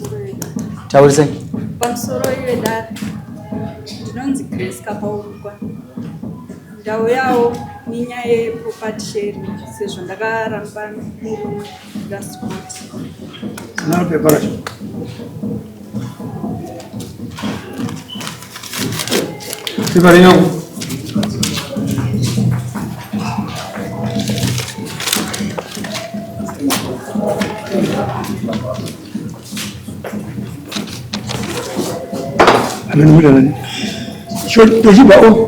Pamusoro yedare. Taurisai. Pamusoro yedare. Ndinonzi Grace Kapaurukwa. Ndauyawo nenyaya yeproperty sharing sezvo ndakaramba murume last court. Naro pepa racho. Pepa renyu. Amenimuda nani? Toshiba o.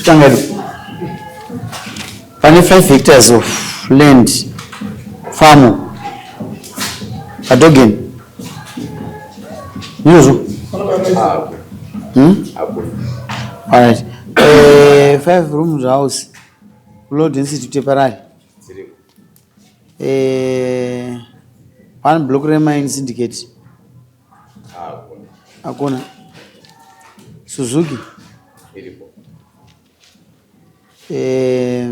Tanga edu. Pane 5 hectares of land farm paDogen. Ndizvo? Hmm? Alright. Eh, 5 rooms house. Low density temporary. Eh, one block remine syndicate. Hakuna. Suzuki. Eh,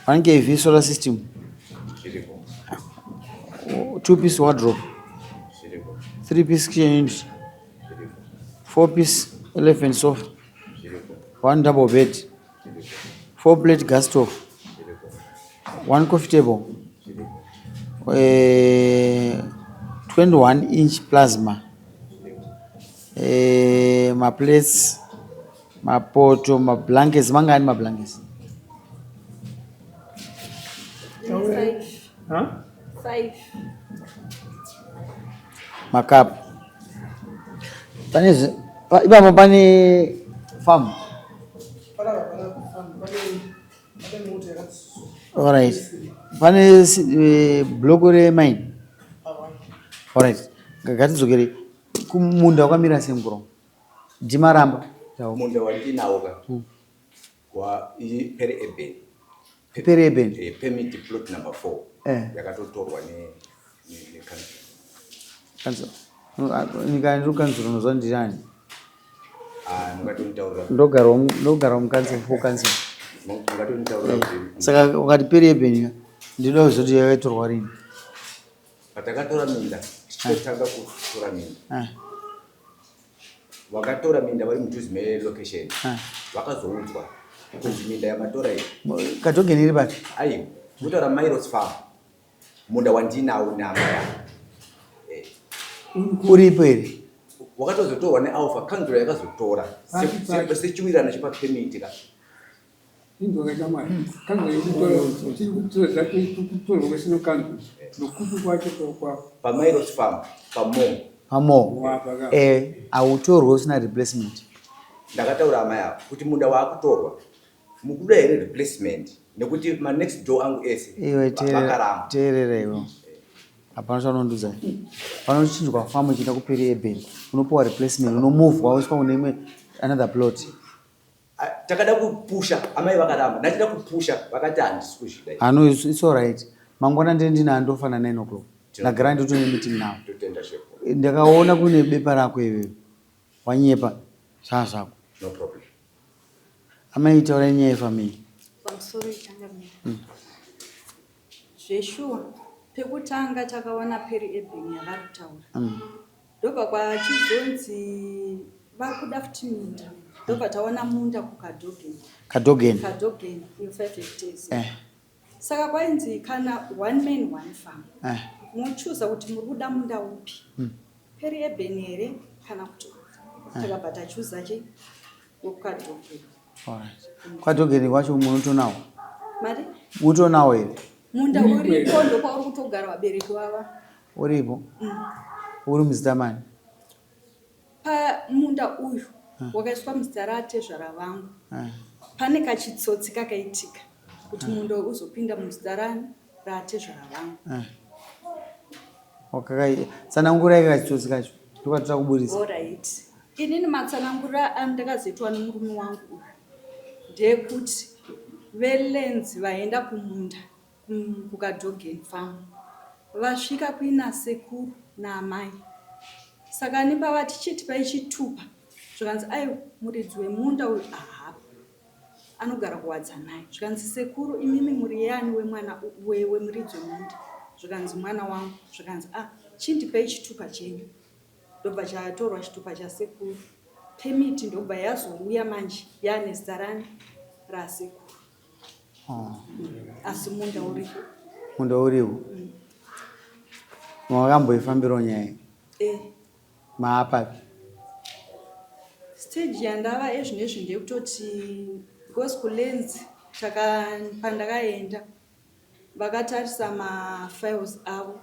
1 kV solar system. 2 piece wardrobe. 3 piece kitchen unit. 4 piece elephant sofa. 1 double bed. 4 plate gas stove. 1 coffee table. Eh, 21 inch plasma. Eh, maplates, mapoto, mablankets, mangani mablankets? Five. Huh? Five. Makapu. Pane ipapo pane farm. Alright. Pane block remine. Alright. Ngatidzokere kumunda wakamira sei mukuru? Ndimaramba. Munda wandinawo ka. Wa peri urban. Peri urban. Permit plot number 4. Yakatotorwa ne ne council. Council. Nyika ndiri council unozwa ndiyani? Ah, mungatonitaurira. Ndogara mucouncil for council. Mungatonitaurira kuti Saka ukati peri urban ndinoda kuzoti yakaitorwa rini? Patakatora minda, tichitotanga kutora minda. Vakatora minda vari mudhuze melocation vakazoudzwa kunzi minda yamatora iyi. Katogeni iri papi? Aiwa, kutaura Mairos Farm. Munda wandinawo neama yangu. Uripo here? Wakatozotorwa neAlpha, kanzura yakazotora sechiwirano chepapermit ka. PaMairos Farm, paMo. PaMo. Eh, hautorwe usina replacement. Ndakataura amai ava kuti munda waakutorwa mukuda here replacement nekuti manext door angu ese Iwe vakaramba. teerera iwe. Hapana chaunondiudza. Panochinjwa farm ichienda kuperi urban, unopiwa replacement, unomovwa woiswa kune imwe another plot. Takada kupusha amai vakaramba. Ndachida kupusha vakati handisi kuzvida. Ah no, it's all right. Mangwana ndiye ndina ndofana 9 o'clock. Ndagara nditone meeting now. Totenda shepo. Ndakaona kune bepa rako iwewe. Wanyepa zvaa zvako. No problem. Amai taurai nyaya yefamily. Pamusoro ichangamira. Zveshuwa pekutanga takawana peri urban yavari kutaura. Ndobva kwachizonzi vakuda futi minda. Ndobva tawana munda kuKadogen. Kadogen. Kadogen iyo 5 hectares. Saka kwainzi kana one man one farm. Mochuza kuti muri kuda munda upi. Peri urban here kana kuti takabva tachuza chi wekuKadogen. Alright. KwaDogen kwacho munotonawo? Mari? Mutonawo here? Munda uripo ndokwauri kutogara vabereki vava. Uripo? Uri muzita mani? Pamunda uyu wakaiswa muzita ratezvara vangu. Pane kachitsotsi kakaitika kuti munda uyu uzopinda muzita rani ratezvara vangu. Tsanangurai kachitsotsi kacho ndokatira kuburitsa. Alright. Inini matsananguriro andakazoitwa nemurume wangu uyu ndeyekuti veLands vaenda kumunda kuKadogen farm vasvika kuina sekuru naamai. Saka ani pavati chitipai chitupa zvikanzi aiwa muridzi wemunda uyu ahapo anogara kuWadzanai. Zvikanzi sekuru imimi muri yani wemwana wemuridzi wemunda? Zvikanzi mwana wangu. Zvikanzi ah chindipei chitupa chenyu. Ndobva chatorwa chitupa chasekuru. Permit ndobva yazouya manje yaane zita rani rasekuru. Oh. Asi munda uripo. Munda uripo. Makamboifambirawo nyaya iyi? Eh. Maapapi? Stage yandava ezvinezvi ndeyekutoti because kuLens taka pandakaenda vakatarisa mafiles avo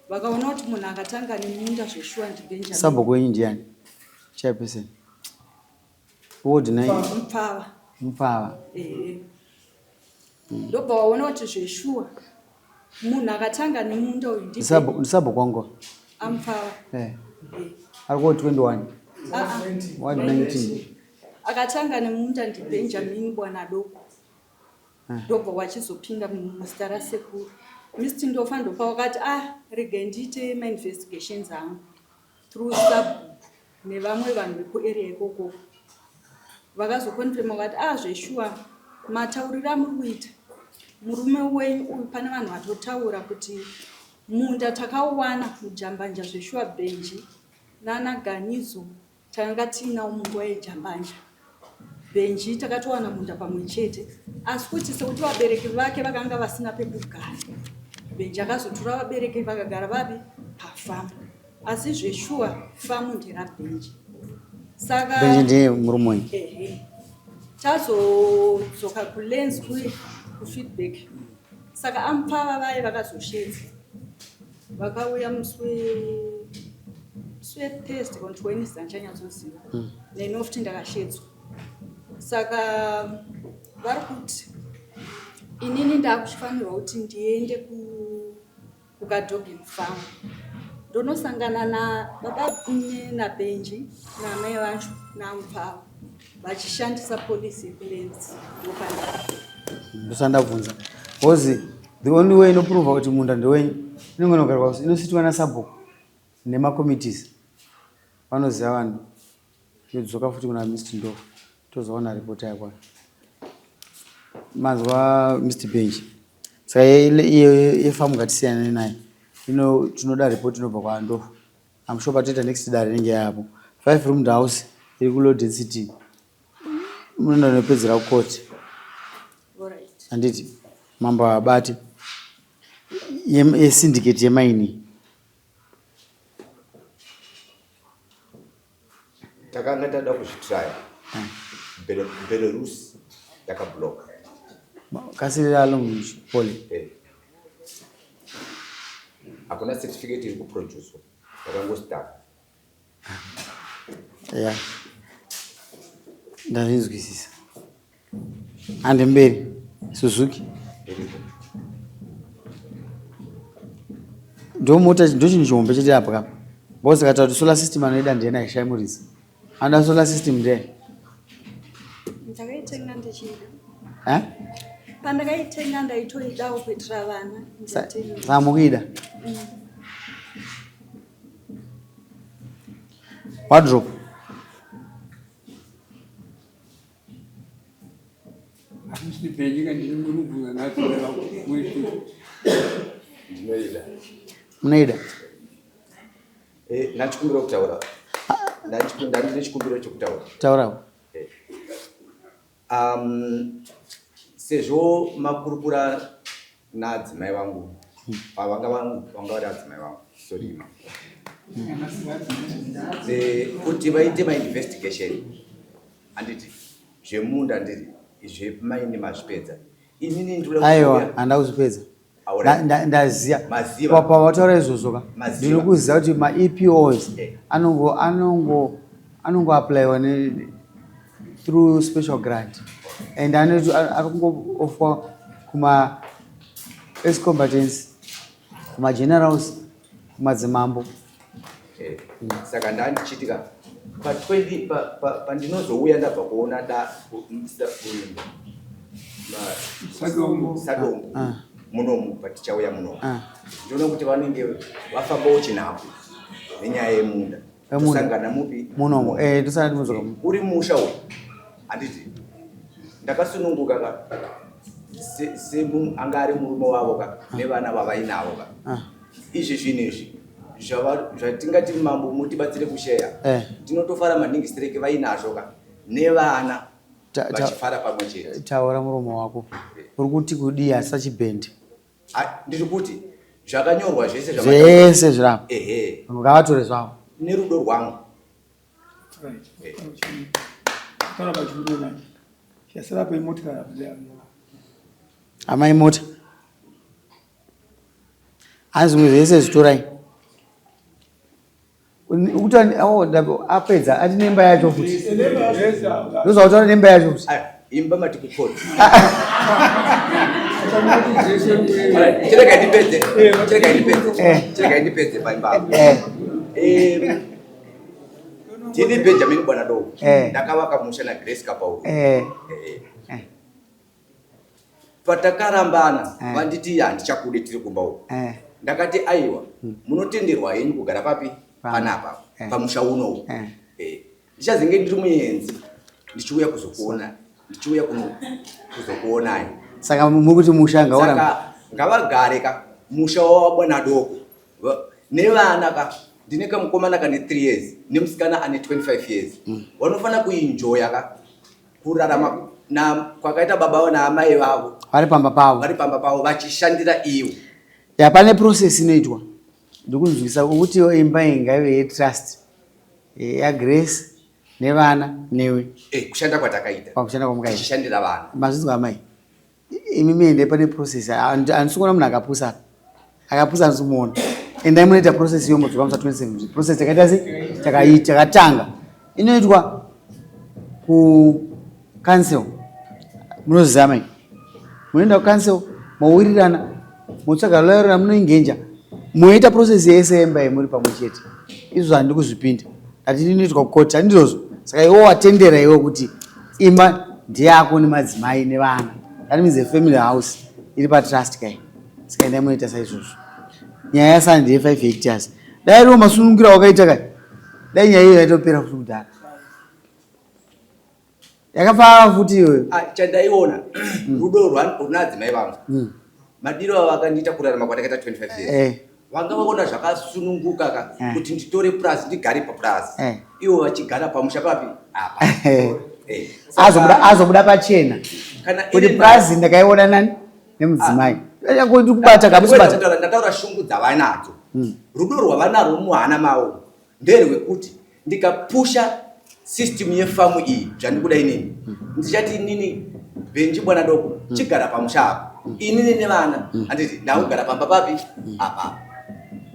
vakaona kuti munhu akatanga nemunda zveshuwa ndiBenjamin. Sabhuku wenyu ndiani? Chairperson. Ward 9. Mupfava. Mupfava. Eh. Ndobva waona kuti zveshuwa munhu akatanga nemunda uyu ndi Ndisabhuku wangu. Amupfava. Eh. Eh. Ari ku 21. Ah, ah. Ward 19. Akatanga nemunda ndiBenjamin Bwanadoko. Ah. Ndobva wachizopinda muzita rasekuru. Mr Ndofa ndopa wakati ah regai ndiite mainvestigations angu through sabhuku nevamwe vanhu vekuarea ikoko. Vakazokonfirma vakati ah zveshuwa matauriro amuri kuita murume wenyu uyu pane vanhu vatotaura kuti munda takauwana mujambanja zveshuwa Benji nana Ganizo Tanga tiinawo munguva yejambanja. Benji takatowana munda pamwe chete asi kuti sekuti vabereki vake vakanga vasina pekugara Benji akazotora vabereki vakagara vapi pafamu asi zveshuwa famu nderaBenji saka Benji ndiye murume wenyu. Ehe. Tazodzoka kulens kuye kufeedback saka amupava vaye vakazoshedza vakauya musi weThursday on Wednesday handichanyatsoziva neniwo futi ndakashedzwa saka vari kuti inini ndakuchifanirwa kuti ndiende kukadogging farm ndonosangana nababa naBenji naamai vacho namupfava vachishandisa polisi yekuLens ndopanda Ndosandabvunza. Because the only way inoprova kuti munda ndewenyu inenge inogarwa inositwa nasabhuku nemacommittees vanoziva vanhu yodzoka futi kuna Mr Ndofu tozoona ripoti yakwana manzwa Mr Benji saka yefamu ngatisiyane naye ino tinoda ripoti inobva kwaNdofu. I'm sure patoita next dare inenge yapo 5 roomed house iri kulow density munoenda nopedzera kucourt handiti mambo abati yesyndicate yemaini Takanga tada kuzvitraya. Belarus yakabloka. Kasirira along pole. Eh. Hakuna certificate iri kuproducwa. Yakangostaka. Yeah. Ndazvinzwisisa. Hande mberi. Suzuki. Ndomota ndochinhu chihombe chete apa kapa. Because kataura kuti solar system anoida ndiyena aishaya muridzi. Anoda solar system ndiye. Ndakaitenga ndichida. Eh? Pandakaitenga ndaitoidawo kuitira vana. Saka mukuida? Wardrobe. Ndinoida. Munoida? Eh, ndachikumbira kutaura. Ndandine chikumbiro chekutaura. Taura. Eh. Sezvo makurukura naadzimai vangu vanga vanga vari adzimai vangu sorry ma kuti vaite mainvestigation handiti zvemunda handiti zvemaini mazvipedza inini ndinoda Aiwa, kuuya- handina kuzvipedza. Alright. Ndaziya. Maziva. Pawataura izvozvo ka, Maziva. ndiri kuziva kuti ma-EPOs Eh. anongo anongo anongo applyiwa ne through special grant and ari kungoofwa kuma ex-combatants, kuma-generals, kumadzimambo. Eh, saka ndandichitika pa 20 pandinozouya ndabva kuona da Sadombo. Sadombo Ah. munomu patichauya munomu Ah. ndinoona kuti vanenge vafambawo chinhambwe nenyaya yemunda. Tosangana mupi? Munomo. Eh, tosangana timudzoka. Uri musha uyu. Handiti. Ndakasununguka ka. Semu anga ari murume wavo ka nevana vavainavo ka. Ah. Izvi zvinhu izvi zvatingati mambo mutibatsire kusheya. Eh. Tinotofara maningi stereke vainazvo ka nevana vachifara pamwe chete. Taura muromo wako. Uri kuti kudii asi chibhendi? Ndiri kuti zvakanyorwa zvese zvese zvirapa. Ehe. Ngavatore zvavo. Nerudo rwangu. Right. Taura pachuru manje. Chasara paimotikari Amai mota. Hanzi zvimwe zvese zvitorai. Ukuti oh, apedza ati nemba yacho futi. Ndozvautaura nemba yacho futi. Imba mati kukoti. Chirega ndipedze. Chirega ndipedze. Chirega ndipedze paimba. Ndini Benjamin Bwana Doko. Ndakavaka musha na Grace Kapauro. Patakarambana vanditi handichakude tiri kumba uko. Ndakati aiwa munotenderwa henyu kugara papi panapa pamusha unowu. Ndichazenge ndiri muenzi ndichiuya kuzokuona ndichiuya kuno kuzokuonai. Saka muri kuti musha ngaura. Saka ngavagare ka musha waBwana Doko nevana ka ndine kamukomana kane 3 years nemusikana ane 25 years vanofanira kuenjoya ka kurarama na kwakaita baba naamai vavo vari pamba pavo vari pamba pavo vachishandira ivo. Ya pane process inoitwa ndikunzwisa kuti imba iyi ngaive yetrust yaGrace nevana newe. Kushanda kwatakaita. Pakushanda kwamukaita. Tichishandira vana. Mazvinzwa amai. Imi muende pane process. Handisi kuona munhu akapusa apa. Akapusa handisi kumuona. Endai munoita process iyo modzoka musa 27. Process takaita sei? Takatanga. Inoitwa ku council. Munoziva amai. Munoenda ku council mowirirana motsvaga lawyer ramunoengenja moita process yese yemba yemuri pamwe chete. Izvo handidi kuzvipinda. Ati inoitwa kukoti handizvozvo. Saka iwe watendera iwe kuti imba ndeyako nemadzimai nevana. That means a family house iri patrust kai. Saka endai munoita saizvozvo. Nyaya yasana ndeye 5 hectares. Dai iriwo masunungira wakaita kai. Dai nyaya iyo yaitopera futi kudhara. Yakafara futi iyoyo. Chandaiona rudo runa adzimai vangu. Madiro avo akandiita kurarama kwatakaita 25 years. Vanga vaona zvakasununguka ka kuti nditore purazi ndigare papurazi. Ivo vachigara pamusha papi apa. Azobuda pachena kuti purazi ndakaiona nani nemudzimai. Ndikubata kabisa. Ndataura shungu dzavanadzo. Rudo rwavanarwo muhana mavo nderwekuti ndikapusha system yefamu iyi zvandikuda inini ndichati inini Benji Bwana Doko chigara pamusha apa inini nevana handiti ndakugara pamba papi apa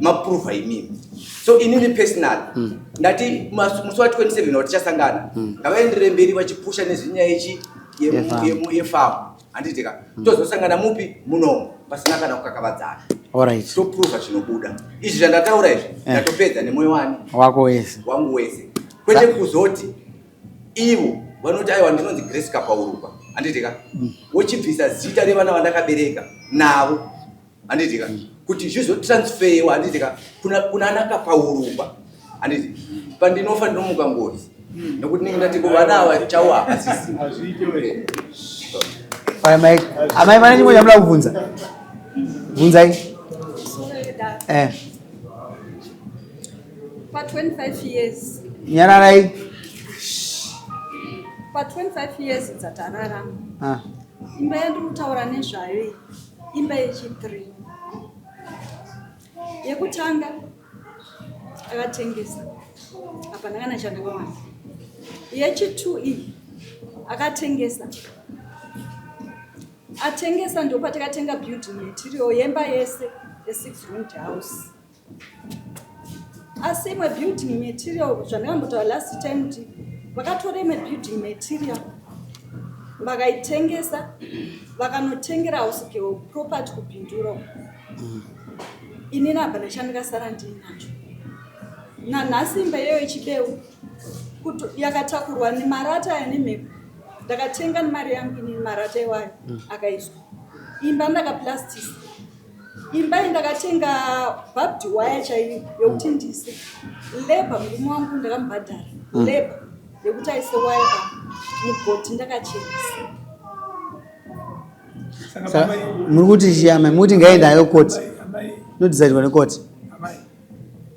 maprova imini. So inini personal ndati musi wa 27 watichasangana ngavaenderere mberi vachipusha nezvinyaya ichi yefamu handiti ka tozosangana mupi munomo pasina kana kukakavadzana. Alright. Toprova zvinobuda izvi zvandataura izvi ndatopedza nemwoyo wani wako wese wangu wese kwete kuzoti ivo vanoti aiwa ndinonzi Grace Kapauruka handiti ka wochibvisa zita revana vandakabereka navo handiti ka kuti zvizotransferwa handiti ka kuna ana Kapauruka handiti pandinofa ndinomuka ngozi nekuti ndinenge ndati ko vana ava chavo havasisi. Amai, amai vane chimwe chamuda kubvunza. Bvunzai. Pa 25 years. Nyararai. Pa 25 years dzatararama. Imba yandiri kutaura nezvayo iyi, imba yechi3. Yekutanga akatengesa. Hapana kana chandakawana. Yechi2 iyi akatengesa. Atengesa ndipo patakatenga building material yemba yese ye6 room house. Asi imwe building material zvandakambotaura last time kuti vakatora imwe building material vakaitengesa vakanotengera house girl property kuBindura. Inini hapana chandakasara ndiinacho. Nanhasi imba iyoyo ichibeu kuti yakatakurwa nemarata aya nemhepo. Ndakatenga nemari yangu inini marata iwayo akaiswa. Imba ndakaplastisa. Imba iyi ndakatenga barbed wire chaiyo yokuti ndise labor, murume wangu ndakamubhadhara labor yekuti aise wire pa mugodhi ndakachenesa. Saka Saka amai- muri kuti chiyama, muri kuti ngaenda hayo koti, amai inodhisaidwa nekoti. Amai,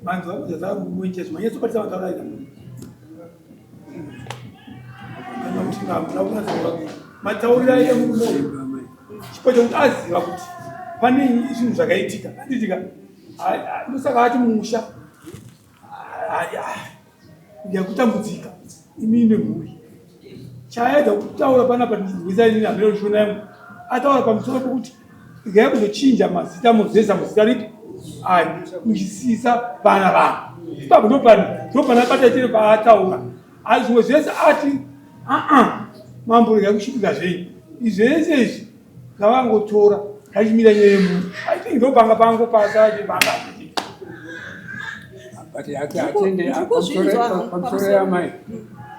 manzwa zvazvamuenchezo manyatsobatisa mataura munhu kana kuti ngamuna kunatsa matauriro aita murume uyu, chipo chekuti aziva kuti pane zvinhu zvakaitika, handitika? Ndosaka ati musha yakutambudzika imini nemhuri. Chaaedza kutaura panapa, ndinzwisa inini hameno shona yangu, ataura pamusoro pekuti regai kuzochinja mazita, mozoisa muzita ripi ani muchisiyisa vana vanhu ipapo. Ndopanabata chete paataura. Asi zvimwe zvese ati aa, mambo, regai kushupika zvenyu, izvi zvese izvi ngavangotora ngachimira nyaya yemunhu. I think ndopanga pangopasa chepanga. But atende. Ndikuzvinzwa hangu. Pamusoro yamai,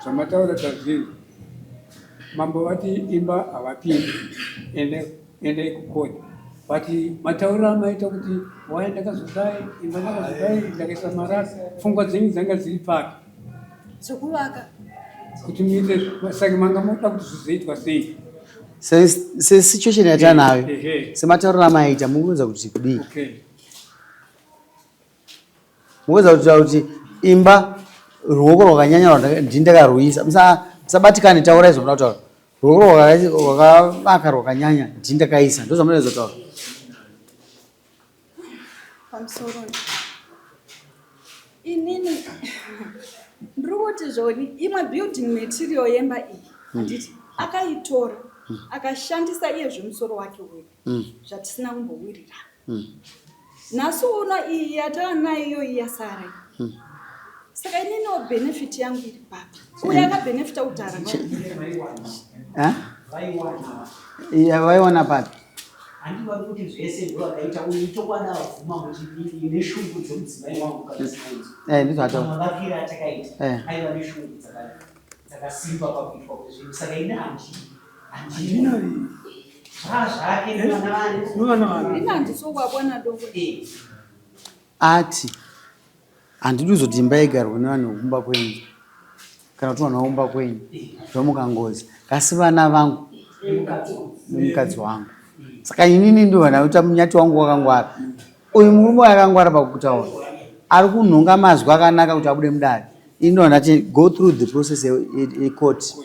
zvamataura tazvinzwa. Mambo vati imba havapindi, ende endai kukoti, but matauriro amaita kuti waya ndakazodai, imba ndakazodai, ndakaisa marasi, pfungwa dzenyu dzanga dziri papi? Dzokuvaka. Kuti muite, saka manga moda kuti zvizoitwa sei? Sesituation yatanayo, sematauriro amaita, mukuedza kuti kudii? Mukuedza kutaura kuti imba ruoko rwakanyanya ndini ndakarwuisa. Musabatikane, taurai zvamunoda kutaura. Ruoko rwakavaka rwakanyanya ndini ndakaisa, ndo zvamunoedza kutaura. Pamusoro, inini ndiri kuti zvoni imwe building material yemba iyi, handiti akaitora akashandisa iye zvemusoro wake wega, zvatisina kumbowirira. Nhasi uno iyi yataanayo iyoyi yasara iyi. Saka ininiwo benefit yangu iri papi? Uyo akabhenefita kudhara. Eh? Iya, vaiwana papi? Handi vari kuti zvese ndovakaita uyu chokwadi, avabvuma kuti neshungu dzemudzimai wangu kana sinaidzo. Eh, ndizvo ataura. Mavakiro atakaita aiva neshungu dzakasimba pakuitwa kwezvinhu, saka ini handina zvaa zvake nevana vane. Nevana vane. Ini handisokwa dongo. Ati handidi kuzoti imba igarwe nevanhu vekumba kwenyu kana kuti vanhu vakumba kwenyu, zvomuka ngozi, kasi vana vangu nemukadzi wangu. Saka inini ndo vanaita munyati wangu wakangwara. Uyu murume akangwara pakutaura, ari kunhonga mazwi akanaka kuti abude mudare. Ini ndo ndati go through the process yecourt,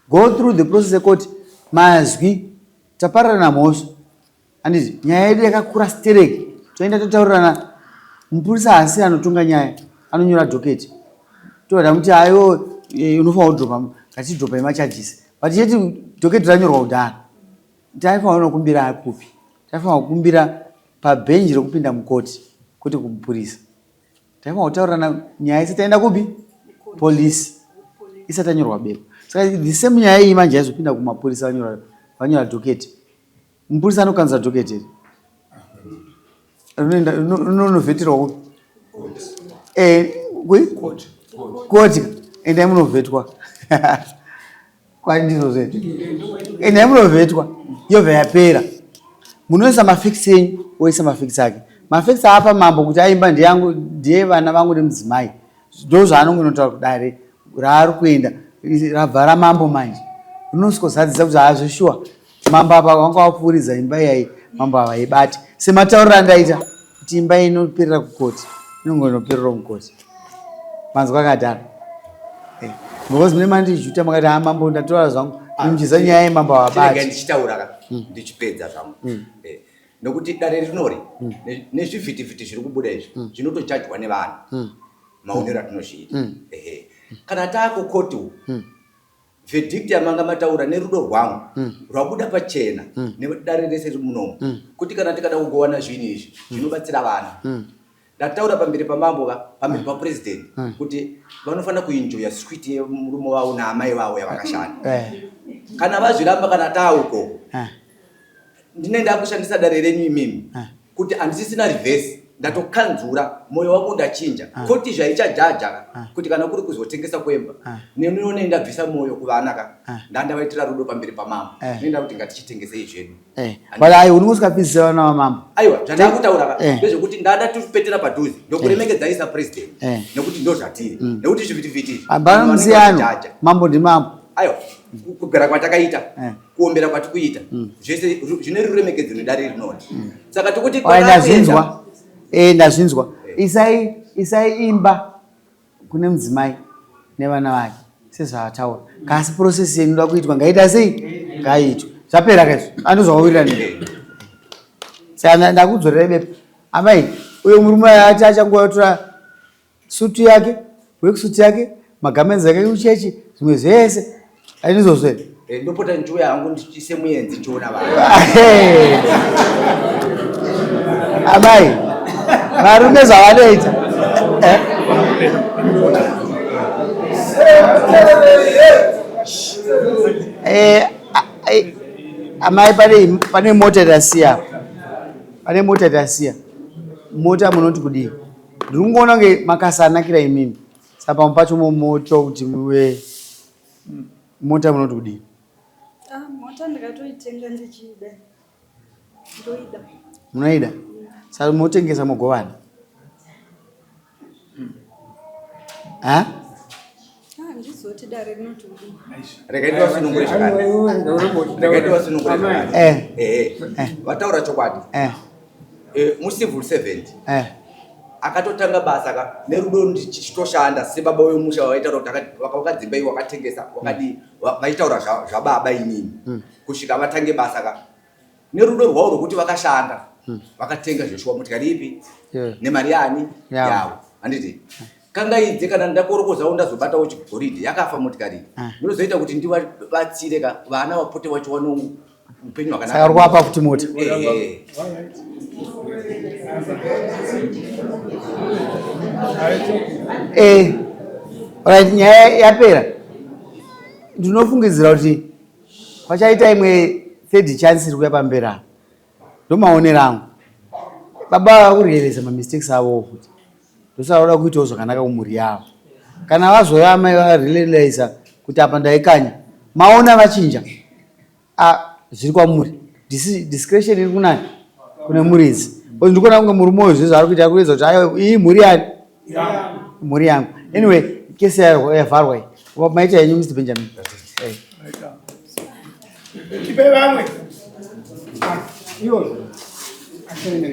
go through the process yecourt. Mazwi tapararana mhosva, handiti? Nyaya yedu yakakura stereki, toenda totaurirana. Mupurisa haasi anotonga nyaya, anonyora docket. Toda kuti ayo unofanira kudropa, ngatidropai macharges, but yeti docket ranyorwa kudhara. Taifanira kunokumbira kupi? Taifanira kukumbira pabhenji rekupinda mukoti, kwete kumupurisa. Taifanira kutaurirana nyaya isati taenda kupi, polisi, isati yanyorwa bepa. Saka the same nyaya iyi manje yaizopinda kumapurisa, vanyora docket. Mupurisa anokanzura docket here? Rinoenda rinonovheterwa kupi? Kui koti, endai munovhetwa kwai, ndizvo zvedu, endai munovhetwa, yobva yapera. Munoisa mafacts enyu, oisa mafacts ake. Mafacts aapa mambo kuti aimba ndeyangu, ndeye vana vangu nemudzimai, ndo zvaanongonotaura kudare raari kuenda. Rabva ramambo manje rinosvikozadzisa kuti hazvishuwa mambo apa vanga vapfuuridza imba iyai. Mambo havaibati sematauriro andaita kuti imba inoperera kukoti, inonge inoperera mukoti. Manzwa akadhara. Because mune mandijuta makati ha, mambo, ndatora zvangu muchiza nyaya yemambo Chirega havabati. Ndichitaura ka, ndichipedza zvangu. Nokuti dare rinori nezvivhitivhiti zviri kubuda izvi zvinotochajwa nevanhu, maonero atinozviita. Ehe, kana taakukoti uku, verdict yamanga mataura nerudo rwangu rwabuda pachena nedare rese riri munomu, kuti kana tikada kugowana zvinhu izvi zvinobatsira vana. Ndataura pamberi pamambo ka, pamberi papurezidendi, kuti vanofanira kuenjoya sweet yemurume wavo naamai vavo yavakashanda. Kana vazviramba, kana taukoko, ndine ndakushandisa dare renyu imimi kuti handisisina reverse. Ndatokanzura moyo wangu ndachinja. Ah. Koti zvaichajaja ka Ah. kuti kana kuri kuzotengesa kwemba Ah. nenione ndabvisa moyo kuvana ka Ah. ndandavaitira rudo pamberi pamambo. Eh. Nenda kuti ngatichitengesei zvedu. Eh, but ayi unenge usingapfidzisa vana vamambo. Aiwa, zvandakutaura ka Eh. ndezvekuti ndada tupetera padhuze ndokuremekedzai sapresident Eh. nekuti ndozvatiri nekuti zvivhitivhiti izvi, Hapana vanhu vanenge musiyano. vachijaja. Mambo ndimambo. Aiwa, kugara kwatakaita Eh. kuombera kwatikuita zvese zvine ruremekedzo nedare rinoti saka tokuti Oya, kwatakuenda- ndazvinzwa. Eh, ndazvinzwa. Isai isai imba kune mudzimai nevana vake sezvaataura. Kasi process inoda kuitwa ngaita sei? Ngaiitwe. Zvapera kaizvo. Andozvawawirirana neni. Saka ndakudzorerai bepa. Amai, uyo murume ati achanguva yotora sutu yake, worksuit yake, magarments ake ekuchechi, zvimwe zvese. Aindizvozvo here? Eh, ndopota ndichiuya hangu ndichisemuenzi ndichiona vanhu. Amai, varume zvavanoita. Eh? Eh, amai pane pane mota tasiya. Pane mota tasiya. Mota munoti kudii? Ndiri kungoona kunge makasanakira imimi. Saka pamwe pacho moto kuti muve mota munoti kudii? Ah, mota ndikatoitenga ndichiida. Ndoida. Munoida? Saka motengesa mogovana. Ha? Ah, ndizoti dare rinoti kudii? Regai ndivasunungure zvakanaka. Regai ndivasunungure zvakanaka. Eh. Eh, Eh. vataura chokwadi. Eh. Eh, mucivil servant Eh. akatotanga basa ka nerudo ndichitoshanda sebaba wemusha vaitaura kuti wakadzimba iwe wakatengesa wakadii vaitaura zvababa inini kusvika vatange basa ka nerudo rwavo rwekuti vakashanda vakatenga zveshuwa motikari ipi nemari yani yavo handiti kangaidze kana ndakorokozawo ndazobatawo chigoridhe yakafa motikari iyi Ah. ndinozoita kuti ndivabatsire ka vana vapote vachiwana upenyu hwakanaka Saka uri kuapa futi mota. Eh, eh. Eh. Alright, nyaya yapera. Ndinofungidzira kuti pachaita imwe third chance iri kuya pamberi apa. Ndomaonero angu. Baba vakurealiza mamistakes avo futi. Ndosaka voda kuitawo zvakanaka kumhuri yavo. Kana vazouya amai varealiza kuti apa ndaikanya, maona vachinja. Ah, zviri kwamuri. Discretion iri kunani? Kune muridzi. Because ndikuona kunge murume uyu zvezvaari kuita ari kuedza kuti aiwa iyi mhuri yani? Mhuri yangu. Anyway, kesi yavharwa iyi. Maita henyu Mr. Benjamin. Eh. Ipe vamwe. Iwo.